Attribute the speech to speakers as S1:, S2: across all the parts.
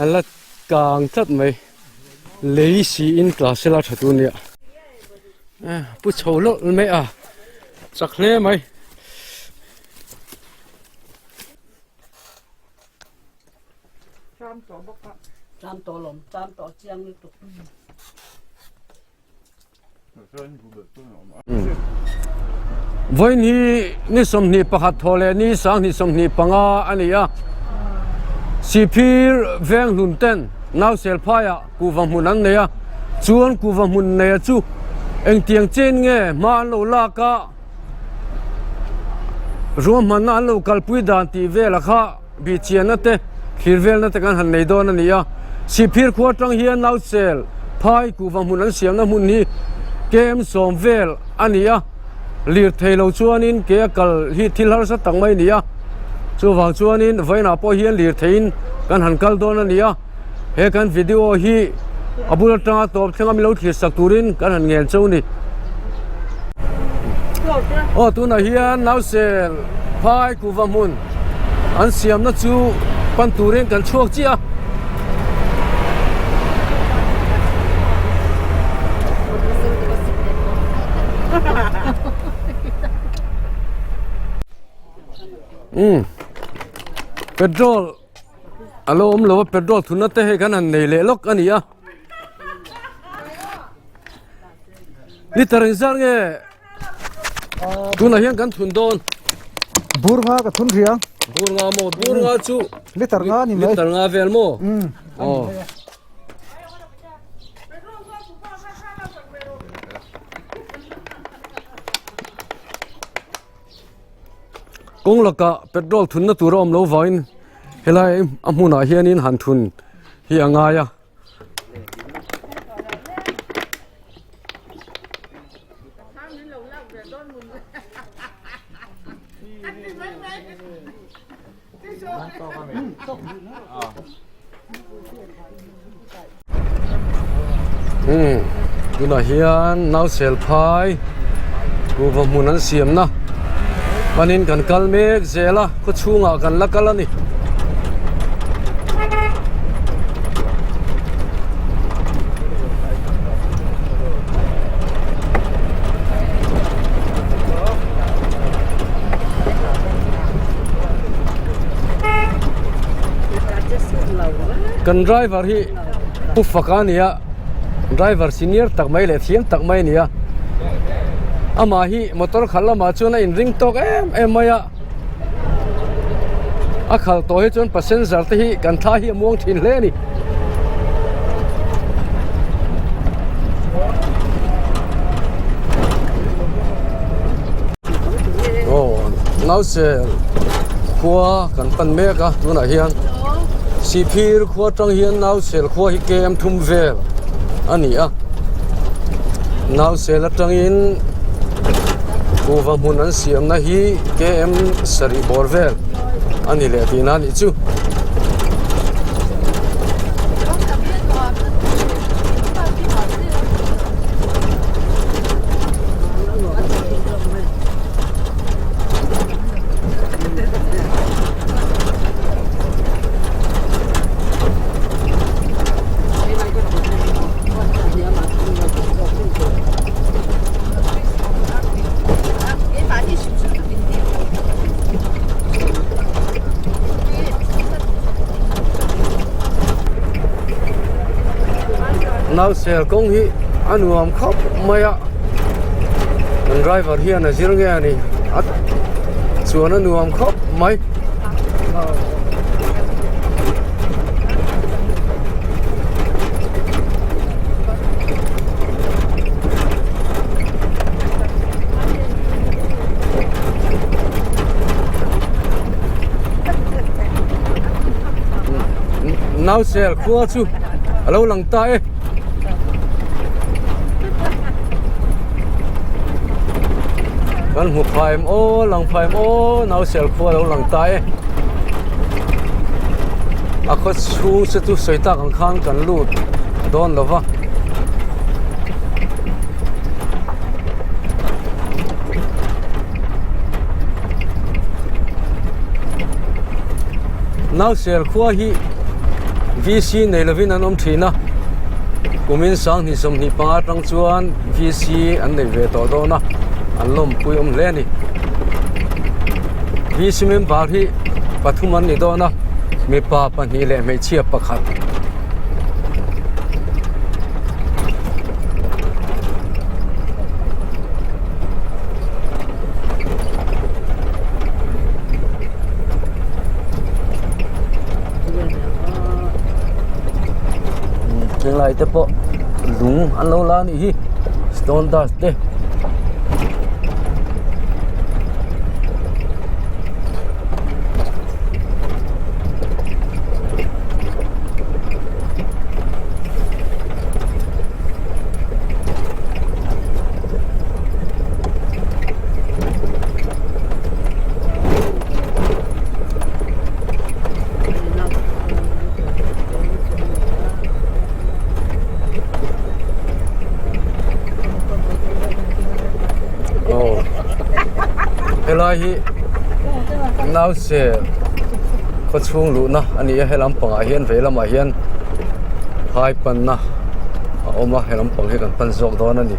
S1: A la kang tlat mai. Lei siin tla sela tha tur nia. Pu chho lawlh mai a, chak hle mai.
S2: Tram tawh bawk a. Tram tawh lawm, tram tawh chiang lutuk.
S1: Vawiin hi ni 21 thaw leh ni 2025 a ni a, Sihphir veng hlun ten Nausel phaiah kuhva hmun an nei a, chuan kuhva hmun neia chu engtiang chen nge hma an lo lak a, ruahmanna an lo kalpui dan tih vela kha bihchianna te thlir velna te kan han nei dawn a ni a. Sihphir khua atang hian Nausel phai kuhva hmun an siamna hmun hi KM sawm vel a ni a, lirthei lo chuanin ke a kal hi thil harsa tak mai a ni a, chuvang chuanin vawiinah pawh hian lirtheiin kan han kal dawn a ni a, he kan video hi a bul atanga tawp thleng a min lo thlir sak turin kan han ngen cheu a ni. Aw tunah hian Nausel phai kuhva hmun an siamna chu pan turin kan chhuak chiah a. Umm petrol a lo awm lo a petrol thunna te hei kan han nei leh lawk a ni a liter engzat nge Tunah hian kan thun dawn.
S3: Bur nga ka thun hria.
S1: Bur nga maw? Bur nga chu
S3: liter nga ni mai.
S1: Liter nga vel maw? Aw. Kawng lakah petrol thunna tur a awm lo vangin helai a hmunah hianin han thun hi a ngai a. Tunah hian nausel phai kuhva hmun an siamna panin kan kal mek zel a khaw chhungah kan la kal a ni. Kan driver hi Pu Faka a ni a driver senior tak mai leh thiam tak mai a ni a amah hi motor khalh lamah chuan a inring tawk em em mai a. A khalh tawh hi chuan passenger te hi kan thla hi a muang thin hle a ni. Aw nausel khua kan pan mek a tunah hian Sihphir khua atang hian nausel khua hi kem thum vel a ni a nausel atangin kuhva hmun an siamna hi km sarih bawr vel a ni leh tihna a nih chu. Nausel kawng hi a nuam khawp mai a kan driver hian a zir nge a ni a chuan a nuam khawp mai. Nausel khua chu a lo lang ta e. Kan hmu phai em aw lang phai em aw Nausel khua a lo lang ta e. A khaw chhung se chu sawi tak ang khan kan lut dawn lo va. Nausel khua hi VC nei lovin an awm thin a, kumin sanghnih 25 atang chuan VC an nei ve tawh dawn a, an lawmpui awm hle a ni. VC member hi pathum an ni dawn a, mipa pahnih leh hmeichhia pakhat. Chenglai te pawh lung an lo la anih hi stone dust te. Helai hi nause khaw chhung luhna a ni a he lampangah hian vei lamah hian phai panna a awm a he lampang hi kan pan zawk dawn a ni.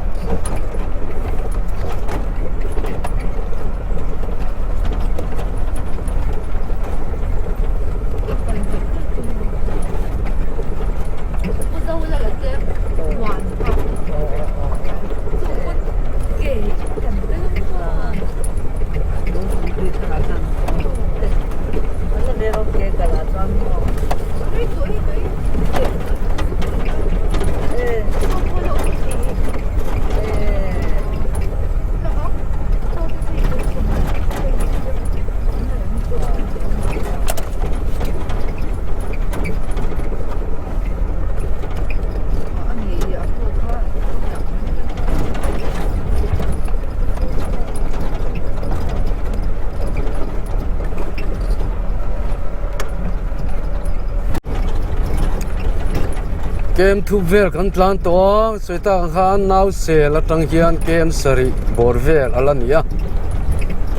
S1: Kem thup vel kan tlan tawh a sawi tak ang khan nau sel atang hian kem sarih bawr vel a la ni a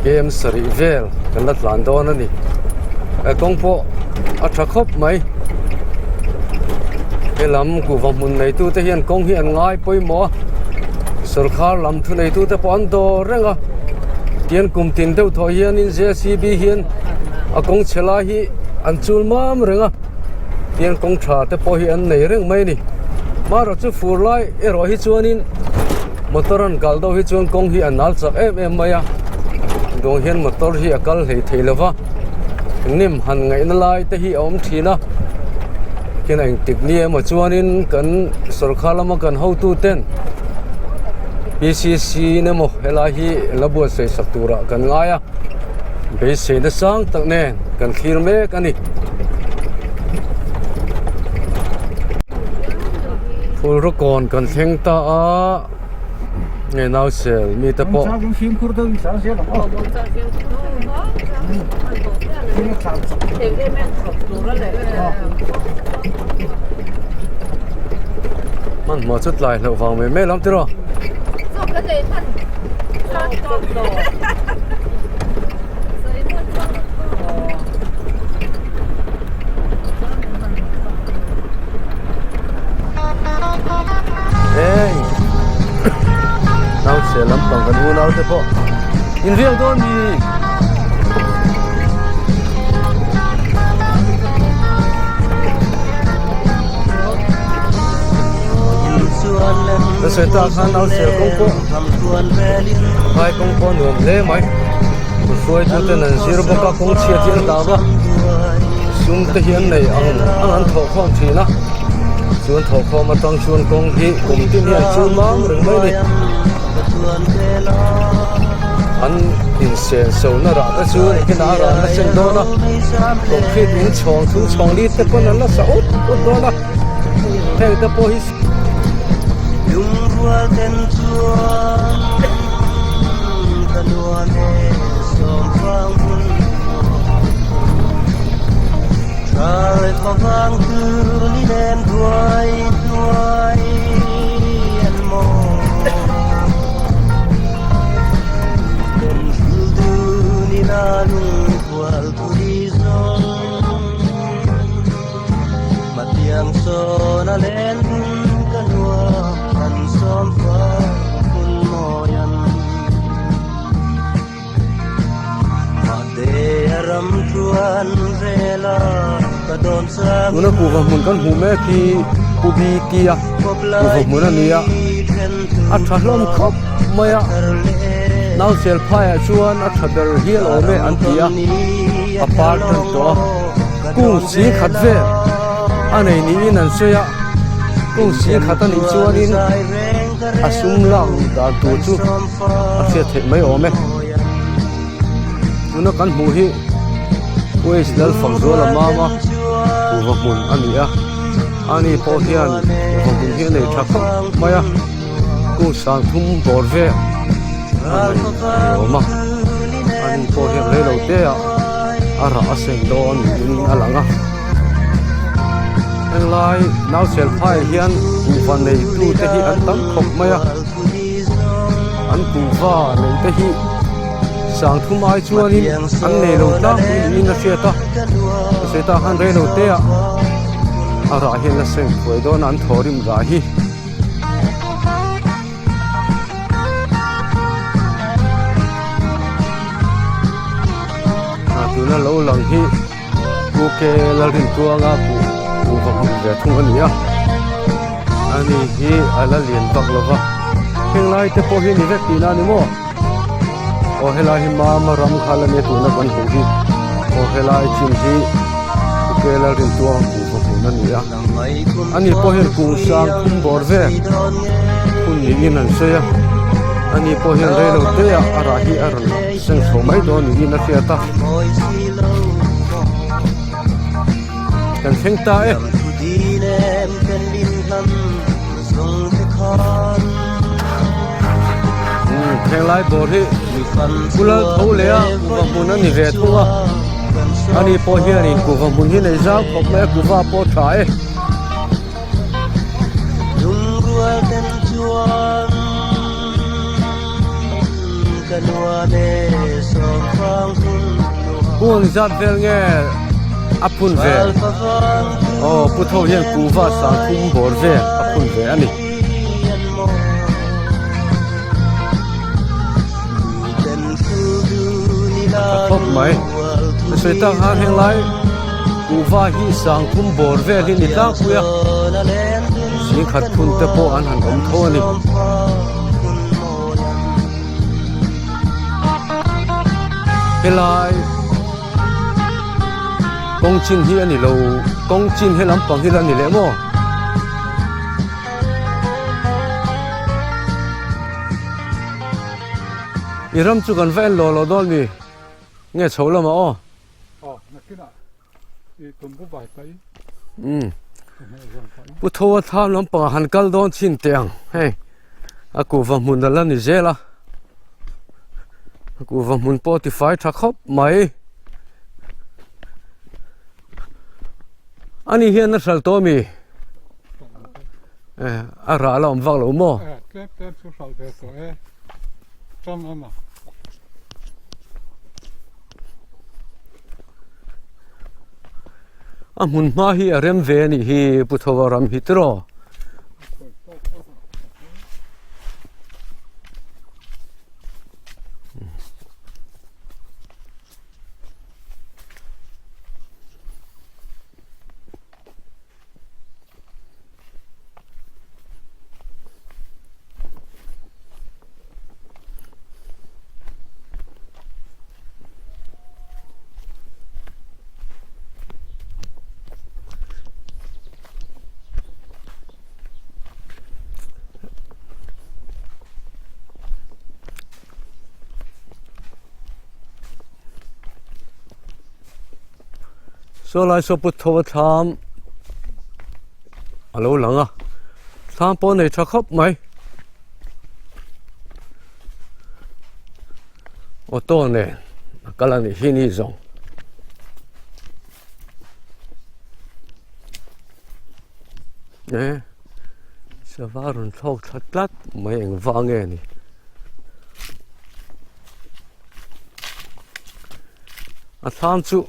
S1: kem sarih vel kan la tlan dawn a ni he kawng pawh a tha khawp mai helam kuhva hmun neitu te hian kawng hi an ngai pawimawh a sawrkar lam thu neitu te pawh an dawr reng a tian kum tin deuh thawh hianin J C B hian a kawng chhe lai hi an chul mam reng a. Tiang kawng tha te pawh hi an nei reng mai a ni. Marawh chu fur lai erawh hi chuanin motor an kal deuh hi chuan kawng hi a nal chak em em mai a. Dawng hian motor hi a kal hlei thei lo va, hnim han ngaihna lai te hi a awm thin a. Khian engtik ni emaw chuanin kan sawrkar lama kan hotu ten P C C emaw helai hi la buatsaih sak turah kan ngai a. Beiseina sang tak nen kan thlir mek a ni. Phulrawkawn kan thleng ta a, nge nausel mite pawh. Hmanhmawh chu tlai hlauh vang mai mai lam tiraw. Hey Nauchhe lampang kan unau te pawh in riak dawn ni Ka sawi tak khan nauchhe kawng pawh Phai kawng pawh nuam hle mai hruaitu ten an zir bawk a kawng chhiat hi an dah a sum te hi an nei ang ang an thawh khawm thin a chuan thawh khawm atang chuan kawng hi kum tin hi an chul mam reng mai a ni an insen so na rah te chu nakinah a rah na chen dawn a concrete in chhawng thum chhawng li te pawn an la sa ut ut dawn a heng te pawh hi. Tuna kuhva hmun kan hmuh mek hi Pu Biki-a kuhva hmun a ni a, a tha hlawm khawp mai a, Nausel phaiah chuan a tha ber hial awm e an ti a, a par tan tawh a, kung si khat vel a nei niin an sawi a, kung si khat a nih chuanin a sum lak dan tur chu a hriat theih mai awm e. Tuna kan hmuh hi West Lalfakzuala mama kuhva hmun a ni a, ani pawh hian kuhva hmun hi a nei tha khawp mai a, kung sang thum bawr vel a nei a ni awm a, ani pawh hian reilo te ah a rah a seng dawn niin a lang a, henglai Nausel phaiah hian kuhva neitu te hi an tam khawp mai a. An kuhva nei te hi sangthum ai chuanin an nei lo tlangpui niin a hriat a, sawi tak khan rei lo te ah a rah hian la seng thuai dawn a an thaw rim rah hi. Tuna lo lang hi. UK Lalrintuanga kuhva hmun ve thung a ni a, ani hi a la lian vak lo va, heng lai te pawh hi ni vek tihna a ni maw? Aw helai hi mama ram kha la nia tuna kan hmuh hi, aw helai chin hi UK Lalrintuanga kuhva hmun a ni a, ani pawh hian kung sang thum bawr vel hun niin an sawi a, ani pawh hian reilo te ah a rah hi a rawn. Seng chho mai dawn niin a hriat a. Kan thleng ta e. Thleng lai bawr hi Pulal tho leh a kuhva hmun a ni ve thung a. Ani pawh hianin kuhva hmun hi nei zau khawp mai a kuhva pawh tha e. Kung zat vel nge a phun ve aw pu tho hian kuhva sang thum bawr vel a phun ve a ni. A khawp mai a sawi tak khan heng lai kuhva hi sang thum bawr vel hi ni tlangpui a singkhat phun te pawh an han awm tho a ni. Helai kawng chin hi a ni lo kawng chin he lampang hi la ni leh maw? I ram chu kan va en lo lo dawn mi nge chho lamah aw.
S3: Aw nakinah i tumbu vai paih.
S1: Umm Pu Thoa thlam lampangah han kal dawn chhin teh ang hei a kuhva hmun a la ni zel a a kuhva hmun pawh a tifai tha khawp mai ani hian a hral tawh ami eh a rah la awm vak lo maw.
S3: Eh tlem tlem chu hral ve tawh e ṭang awm a.
S1: A hmun hma hi a rem ve a nih hi Pu Thova ram hi tiraw. Saw lai saw put tho a thlam a lo lang a thlam pawh a nei tha khawp mai auto nen a kal a nih hi ni zawng. E sava rawn thlawk thla tlat mai engvang nge ni. A thlam chu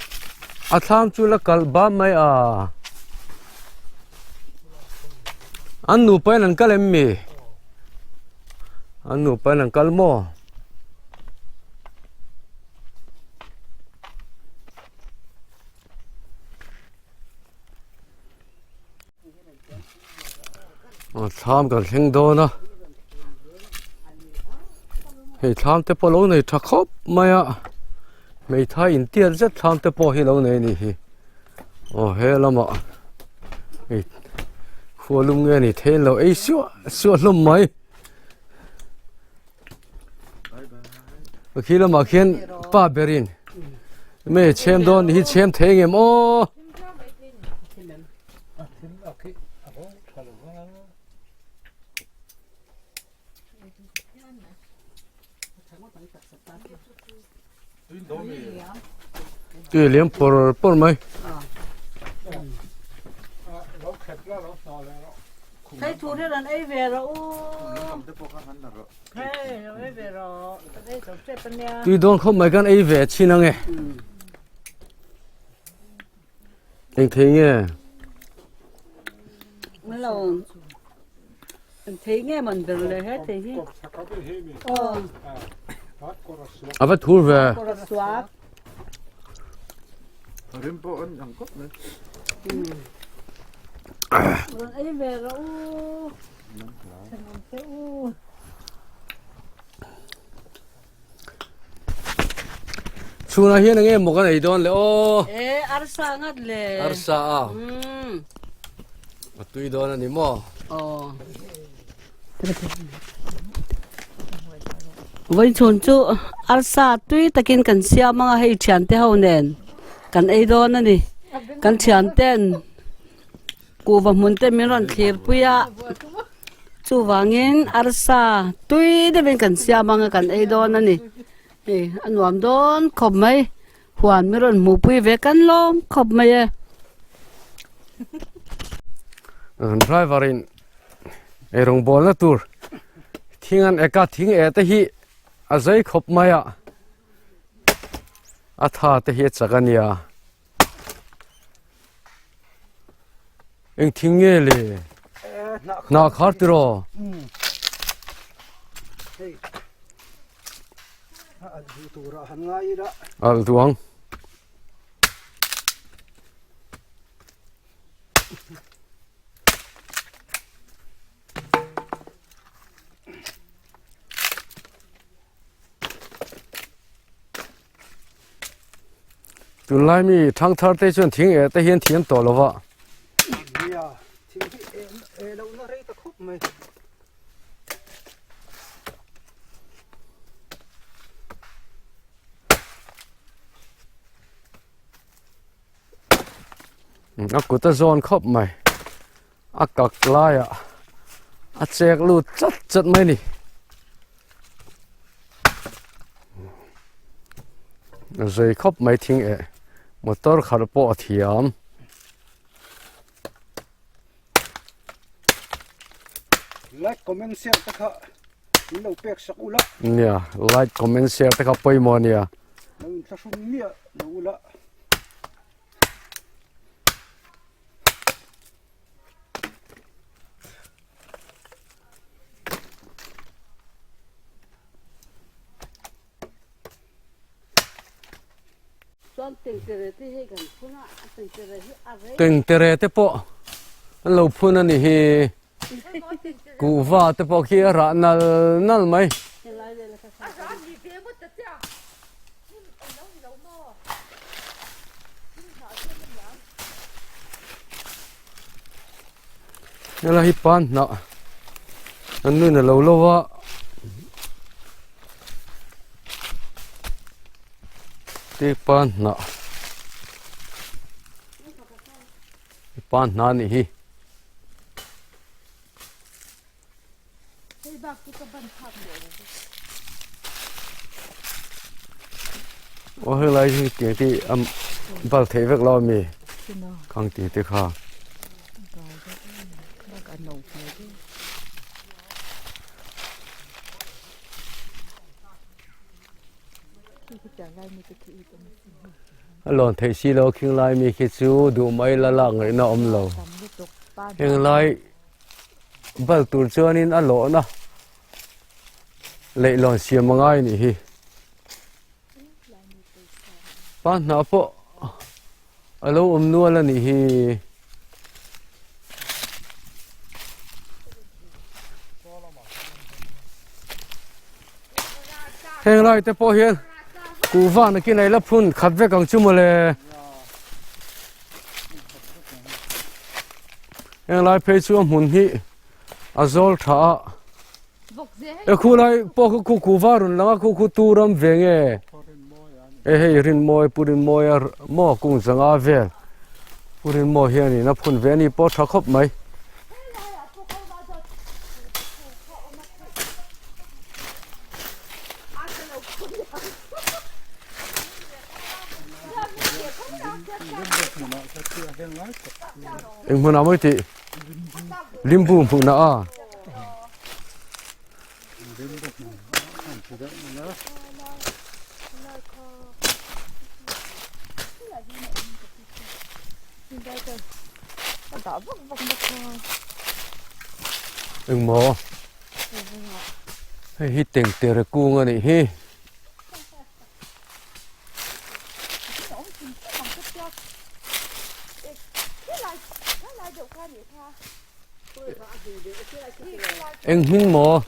S1: a thlam chu la kalh bam mai a an nupa in an kal em mi an nupa in an kal maw. Thlam kan thleng dawn a hei thlam te pawh lo nei tha khawp mai a hmeithai intiat zet thlam te pawh hi lo nei a nih hi aw he lamah hei khua lum nge ni thei lo ei suah suah hlawm mai khi lamah khian pa berin me chhem dawn ni hi chhem thei ngem aw. Tui liam pawr pawr mai.
S2: Thei thu hi ran ei ve rawh u. Hei, lo ei ve rawh. Kan ei zo tep ania.
S1: Tui dawn khawp mai kan ei ve chin ange. Eng thei nge?
S2: Lo. Eng thei nge man ber le he thei hi? Aw.
S1: A va thur ve.
S2: Suak.
S4: Rim pawh an ang khawp mai.
S2: Rawn ei ve rawh u. Thenawm te u.
S1: Chhunah hian enge maw kan ei dawn le aw.
S2: E arsa ngat le.
S1: Arsa a. A tui dawn a ni maw?
S2: Aw. Vawichhun chu arsa tui takin kan siam anga hei thiante ho nen kan ei dawn a ni. Kan thianten Kuhva hmun te min rawn thlir pui a, chuvangin arsa tui deuhin kan siam anga kan ei dawn a ni. Hei a nuam dawn khawp mai, huan min rawn hmuh pui ve kan lawm khawp mai e.
S1: Driver in eirawng bawlna tur thing an ek a, thing eh te hi a zei khawp mai a, a tha te hi a chak a nia. Eng thing nge le? Hnah khar tiraw? Alh duh ang. Tunlai mi thangthar te chuan thing eh te hian thiam tawh lo va.
S3: Nia, thing hi eh eh lohna rei ta khawp mai.
S1: A kut a zawn khawp mai. A kak laiah a chek lut chat chat mai a ni. A zei khawp mai thing eh motor khalh pawh a thiam.
S3: Like comment share te kha min lo pek sak ula.
S1: Nia like comment share te kha pawimawh a nia.
S3: Lo inthlahrung miah lo ula.
S1: Tengtere te pawh an lo phun a ni hi kuhva te pawh khi a rah nal nal mai. Helai hi pan hnah an nun a lo lo a ti pan hnah pan hnah a nih hi. Aw helai hi tiang te a bal theih vek lo ami khang tih te kha. A lawn theih si lo khing lai mi khi chu duh mai la lak ngaihna awm lo. Heng lai Bal tur chuanin a lawhna leihlawn siam a ngai a nih hi. Pa hnah pawh a lo awm nual a nih hi. Heng lai te pawh hian kuhva nakin a ila phun khat vek ang chu mawle. Heng lai phei chu a hmun hi a zawl tha a. E khu lai pawh khu khu kuhva rawn lang a khu khu tu ram ve nge. E hei Rinmawi Pu Rinmawia maw kung zanga vel Pu Rinmawi hianin a phun ve a ni pawh tha khawp mai. Eng hmunah mawi tih limbu hmuhna a. Engmaw hei hi tengtere kung a nih hi. Eng hming maw?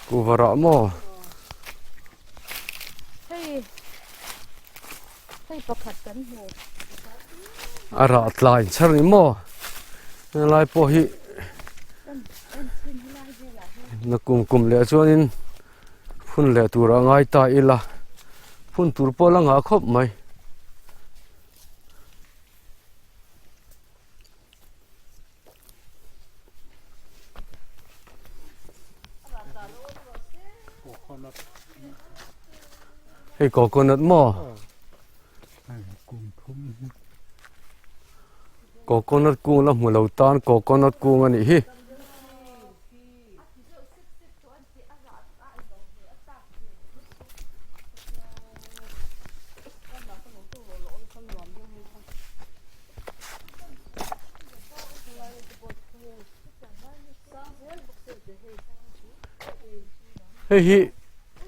S1: Kuhva rah maw?
S5: Hei hei pakhat kan hmu.
S1: A rah tlai char ni maw? Helai pawh hi na kum kum leh chuanin phun leh tur a ngai ta ila phun tur pawh la ngah khawp mai. Hei coconut maw? Coconut kung la hmu lo tan coconut kung a nih hi. Hei hi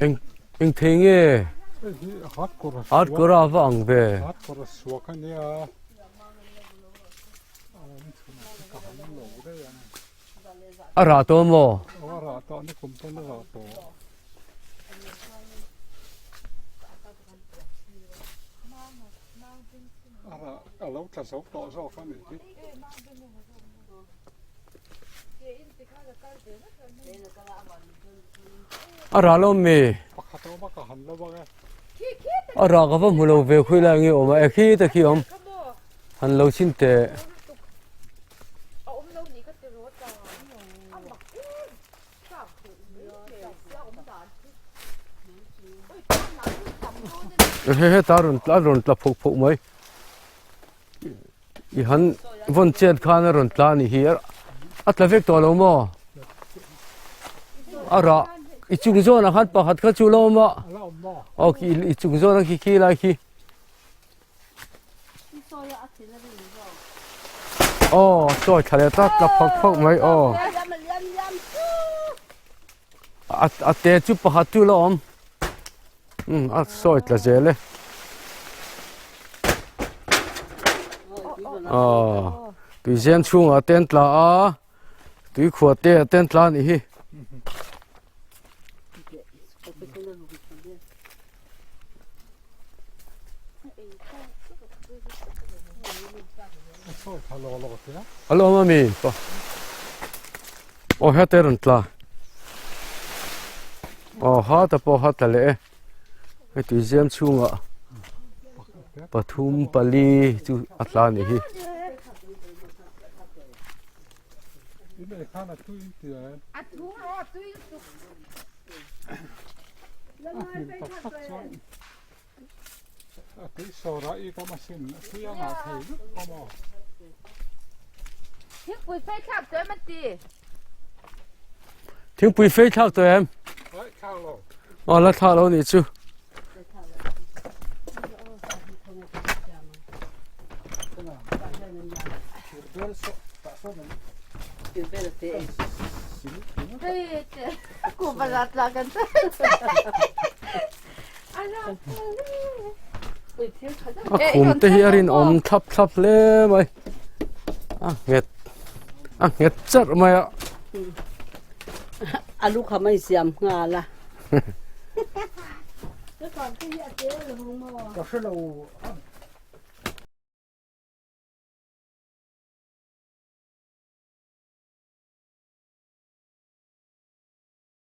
S1: eng eng thei nge at kawr a va ang ve A rah tawh maw?
S3: Aw a rah tawh, nikum pawn a rah tawh. A rah a lo tla zo tawh zawk a nih hi.
S1: A rah lo mi?
S3: Pakhat a awm a ka han lo ang e.
S1: A rah ka va hmu lo ve khui lai nge awm a, e khi te khi awm. Han lo chhin teh. He heta rawn tla rawn tla phuk phuk mai i han vawn chet khan a rawn tla a nih hi a tla vek tawh lo maw a rah i chung zawnah khan pakhat kha chu la awm a aw khi i chung zawn a khi khi lai khi. Aw sawi thla leh tlat tlat phawk phawk mai aw a a te chu pakhat chu la awm um a sawi tla zel e aw tui zem chhungah te an tla a tui khuah te ah te an tla a nih hi. A lo awm a mi pa aw hete rawn tla aw ha ta pawh ha tla leh e hei tuizem chhungah pathum pali chu a tla a nih hi. Thingpui fei thlak tawh em? Aw la thlak lo nih chu. A khum te hi a rinawm thlap thlap hle mai a nghet a nghet charh mai a
S2: a lu kha mai siam nghal a.
S5: Naupang te hi a te lo maw?
S3: Ka hre lo.